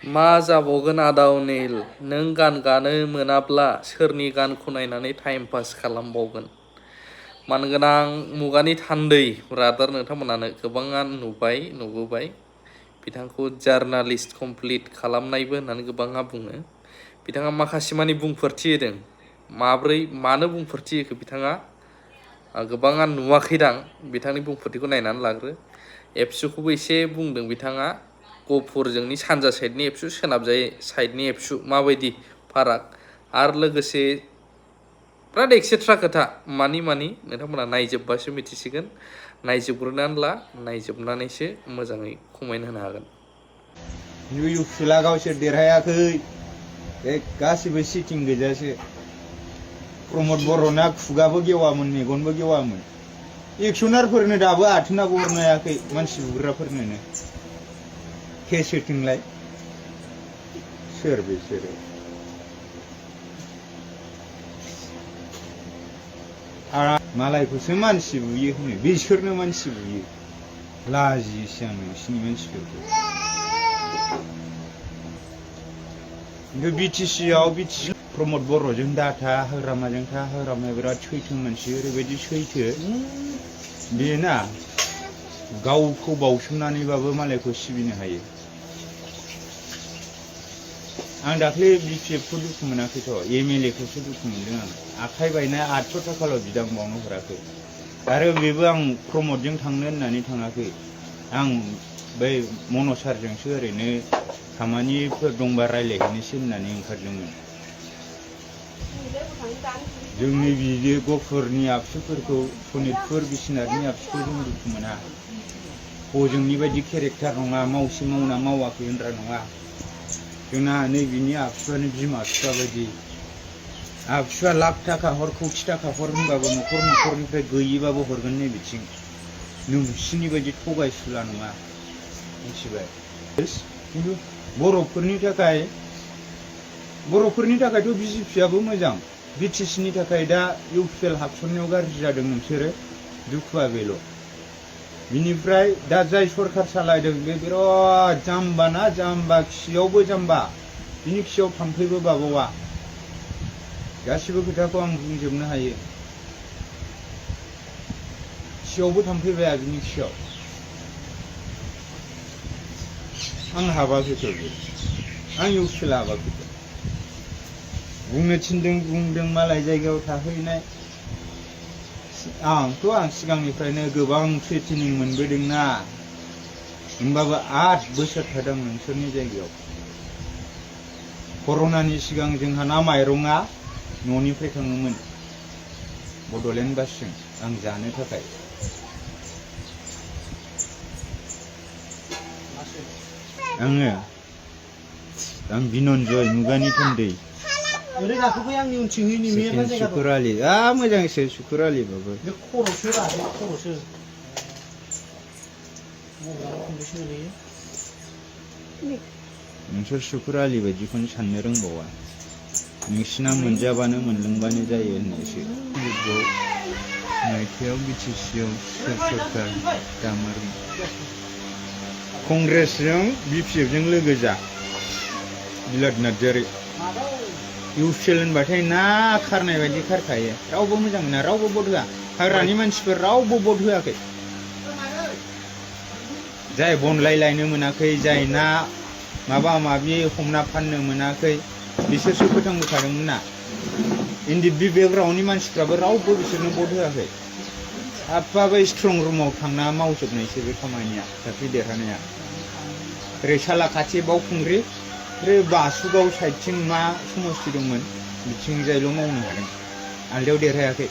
मा जाबावगोन आदावनिल नों गान गानो मोनाब्ला सोरनि गानखौ नायनानै टाइम पास खालामबावगोन मानगोनां मुगानि थान्दै ब्रादार नोंथांमोनानो गोबाङा नुबोबाय बिथांखौ जार्नालिस्ट कमप्लिट खालामनायबो होननानै गोबाङा बुङो बिथाङा माखासे मानि बुंफोरथि होदों मानो बुंफोरथि होखो बिथाङा गोबाङा नुवाखैदां बिथांनि बुंफोरथिखौ नायनानै लाग्रो एबसुखौबो एसे बुंदों बिथाङा गफुरजोंनि सानजा साइडनि एबसु सोनाबजाय साइडनि एबसु माबायदि फाराग आरो लोगोसे बिराद एक्सेट्रा खोथा मानि नोंथांमोना नायजोबबासो मिथिसिगोन नायजोबग्रोनानै ला नायजोबनानैसो मोजाङै कमेन्ट होनो हागोन इउसुला गावसोर देरहायाखै बे गासिबो सिटिं गोजासो प्रमद बर'ना खुगाबो गेवामोन मेगनबो गेवामोन एक्सनारफोरनो दाबो आथोनाबो हरनो हायाखै मानसि बुग्राफोरनोनो केस होथोंलाय सोर बिसोरो मालायखौसो मानसि बुयो होनो बिसोरनो मानसि बुयो लाजियोसो आं नोंसिनि मानसिफोरखौ बिटिसिआव प्रमद बर'जों दाथा हाग्रामाजों था हाग्रामाया बिराद सैथो मानसि ओरैबायदि सैथो बेना गावखौ बावसोमनानैबाबो मालायखौ सिबिनो हायो आं दाख्लै बिपिएफखौ दुखु मोनाखैथ' एमएलएखौसो दुखु मोनदों आं आखाइ बायनाय 800 थाखाल' बिदां बावनो हराखै आरो बेबो आं प्रमदजों थांनो होननानै थाङाखै आं बै मनसारजोंसो ओरैनो खामानिफोर दंबा रायलायहैनोसै होननानै ओंखारदोंमोन जोंनि बिदि गफुरनि आबसुफोरखौ सनितपुर बिसनाथनि आबसुखौ जों दुखु मोना हजोंनि बायदि केरेक्टार नङा मावसे मावना मावाखै होनग्रा नङा जोंना नैबिनि आबसुआनो बिमा बिफा बायदि आबसुआ लाख थाखा हर कौटि थाखा हर होनबाबो न'खरनिफ्राय गैयिबाबो हरगोन नै बिथिं नोंसिनि बायदि थगायसुला नङा मिथिबाय खिन्थु बर'फोरनि थाखायथ' बिजेपिआबो मोजां बिटिसिनि थाखाय दा इउपिएल हाबसननायाव गाज्रि जादों नोंसोरो दुखुआ बेल' बिनिफ्राय दा जाय सरखार सालायदों बे बिराद जाम्बा ना जाम्बा खियावबो जाम्बा बिनि खियाव थाम्फैबो बाबावा गासिबो खोथाखौ आं बुंजोबनो हायो खियावबो थाम्फै बाया बिनि खियाव आं हाबाखैथ' आं इउपिएल हाबाखैथ' बुंनो थिनदों बुंदों मालाय जायगायाव थाहैनाय आं सिगांनिफ्रायनो गोबां ट्रेनिं मोनबोदोंना होमबाबो 8 बोसोर थादों नोंसोरनि जायगायाव कर'नानि सिगां जोंहा ना माइरङा न'निफ्राय थाङोमोन बड'लेण्ड बासजों आं जानो थाखाय आं बिनन्जय मुगानि थान्दै सुकुरालि मोजांसो सुकुरालिबाबो नोंसोर सुकुरालि बायदिखौनो साननो रोंबावा नोंसिना मोनजाबानो मोनलोंबानो जायो होननायसो मायथाइयाव बिटिसिआव सोर सरखार दामारमोन कंग्रेसजों बिपिएफजों लोगो जा बिलाद नार्जारि इउपिएल होनबाथाय ना खारनाय बायदि खारखायो रावबो मोजां मोना रावबो भट होआ हाग्रानि मानसिफोर रावबो भट होआखै जाय बनलायलायनो मोनाखै जाय ना माबा माबि हमना फाननो मोनाखै बिसोरसो फोथांबोखादोंमोन ना इन्दि बि बेकग्राउन्डनि मानसिफ्राबो रावबो बिसोरनो भट होआखै हाबबाबो स्ट्रं रुमाव थांना मावजोबनायसो बे खामानिया दाख्लै देरहानाया ओरै सालाखाथि बावखुंग्रि ओरै बासुगाव साइडथिं मा समस्ति दंमोन बिथिंजायल' मावनो हादों आलदायाव देरहायाखै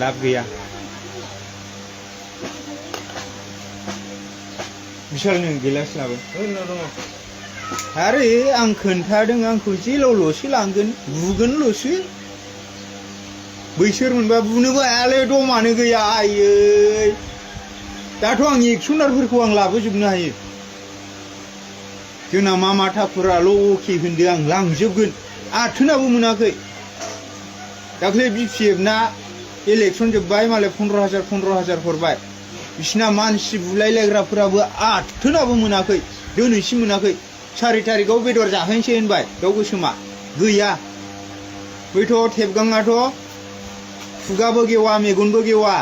लाब गैया बिशालनो गिलास लाबो आरे आं खोन्थादों आंखौ जेलावल'सो लांगोन बुगोनल'सो बैसोर मोनबा बुनोबो हायालै दमानो गैया आयै दाथ' आं एक्सनारफोरखौ आं लाबोजोबनो हायो जोंना मामा थाखुराल' अके होनदों आं लांजोबगोन आथोनाबो मोनाखै दाख्लै बिपिएफना इलेक्सन जोब्बाय मालाय 15,000 हरबाय बिसिना मानसि बुलायलायग्राफोराबो आथोनाबो मोनाखै दिनैसिम मोनाखै 4 तारिखाव बेदर जाहैनोसै होनबाय दाउ गोसोमा गैया बैथ' थेबगाङाथ' खुगाबो गेवा मेगनबो गेवा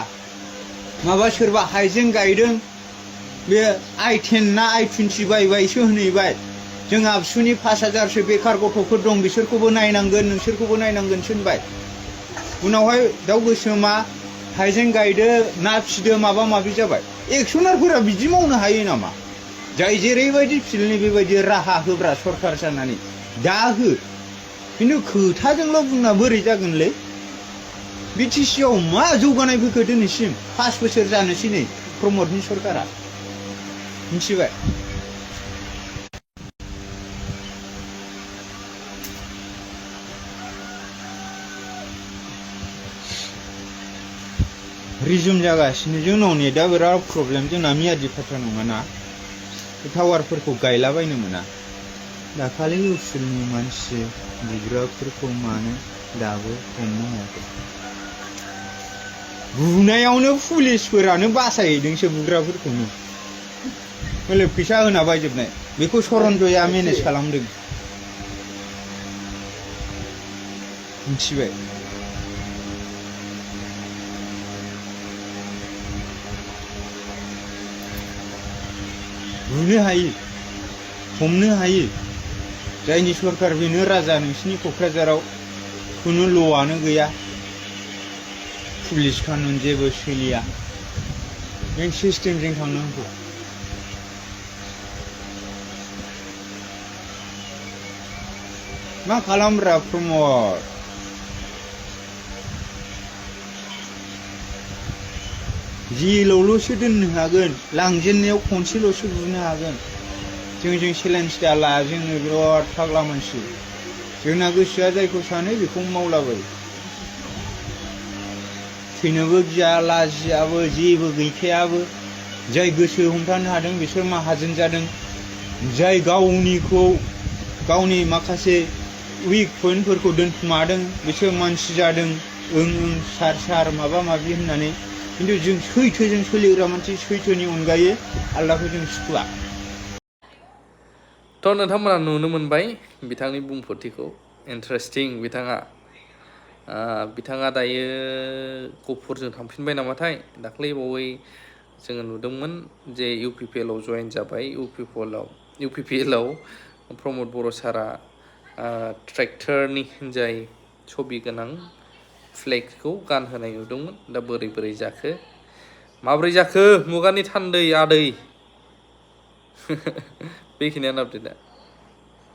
माबा सोरबा हाइजें गायदों बे I10 ना I20 बायबायसो होनहैबाय जों आबसुनि 5000सो बेखार गथ'फोर दं बिसोरखौबो नायनांगोन नोंसोरखौबो नायनांगोनसो होनबाय उनावहाय दाउ गोसोमा हाइजें गायदो ना फिदो माबा माबि जाबाय एक्सनारफोरा बिदि मावनो हायो नामा जाय जेरैबायदि फिल्डनि बेबायदि राहा होग्रा सरखार जानानै दा हो खिन्थु खोथाजोंल' बुंना बोरै जागोनलै बिटिसिआव मा जौगानाय फैखो दिनैसिम 5 बोसोर जानोसै नै प्रमदनि सरकारा मिथिबाय रिजुम जागासिनो जोंनाव नेटआ बिराद प्रब्लेम जोंना मियादि फाथा नङाना टावारफोरखौ गायलाबायनो मोना दाखालि ओनसोलनि मानसि बुग्राफोरखौ मानो दाबो हमनो हायाखै बुनायावनो पुलिसफोरानो बासायहैदोंसो बुग्राफोरखौनो हले फैसा होना बायजोबनाय बेखौ सरन्जया मेनेज खालामदों मिथिबाय बुनो हायो हमनो हायो जायनि सरकार बेनो राजा नोंसिनि क'क्राझाराव खुनु ल'आनो गैया पुलिस कानुन जेबो सोलिया नों सिस्टेमजों थांनांगौ मा खालामब्रा प्रमद जेलावल'सो दोननो हागोन लांजेननायाव खनसेल'सो बुनो हागोन जोंजों चेलेन्ज दाला जोंनो बिराद फाग्ला मानसि जोंना गोसोआ जायखौ सानो बेखौ मावलाबायो थैनोबो गिया लाजियाबो जेबो गैखायाबो जाय गोसो हमथानो हादों बिसोर माहाजोन जादों जाय गावनि माखासे उइक पइन्टफोरखौ दोनखुमादों बिसोर मानसि जादों ओं सार माबा माबि होननानै खिन्थु जों सैथोजों सोलिग्रा मानसि सैथोनि अनगायै आल्लाखौ जों सुखुआ थ' नोंथांमोना नुनो मोनबाय बिथांनि बुंफोरथिखौ इन्टारेस्टिं बिथाङा दायो गफुरजों थांफिनबाय नामाथाय दाख्लै बावै जोङो नुदोंमोन जे UPPL आव जयेन जाबाय UPPL आव प्रमद बर' सारा ट्रेक्टरनि जाय छबि गोनां फ्लेगखौ गानहोनाय नुदोंमोन दा बोरै जाखो माब्रै जाखो मुगानि थान्दै आदै बेखिनियानो आपडेटआ